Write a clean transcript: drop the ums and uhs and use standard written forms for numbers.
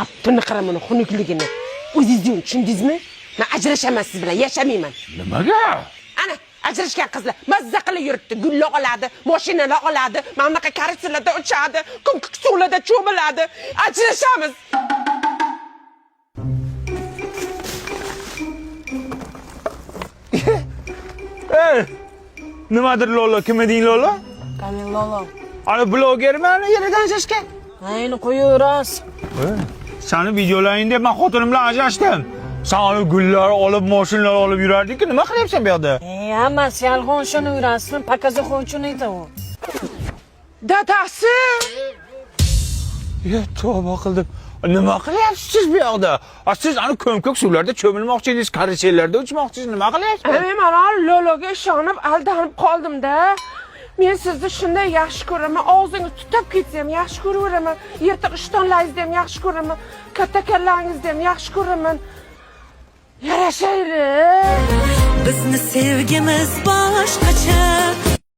Abduni qara, buni xunukligini. O'zingiz yo'q, tushundingizmi? Men ajrashaman siz bilan, yashamayman. Nimaga? Ana, ajrashgan qizlar mazza qilib yuribdi. Gullar oladi, mashinalar oladi, mana bunaqa karusellarda uchadi, ko'k suvlarda cho'miladi. Ajrashamiz. Ey! Nimadir Lolo, kim eding Lolo? Kamil Lolo. Ana blogermi ana yerdan ajrashgan? Ha, endi qo'yaverasiz. Sani videolaringni deb men xotinim bilan ajrashdim. Sen ana gullar olib, mashinalar olib yurarding-ku, nima qilyapsan bu yoqda? E, hammasi yolg'on, shuni yurasizmi? Показуха uchun edi u. Dadasi! Ya tavba qildim. Nima qilyapsiz siz bu yoqda? A siz ana ko'mkak suvlarda cho'milmoqchi edingiz, karusellarda uchmoqchisiz, nima qilyapsiz? Men mana Lologa ishonib aldanib qoldim-da. Men sizni shunday yaxshi ko'raman, og'zingiz tutab ketsa ham yaxshi ko'raveraman. Yirtiq ishtonlaringizni ham yaxshi ko'raman, katta kallangizni ham yaxshi ko'raman. Yarashaylik. Bizni sevgimiz boshqacha.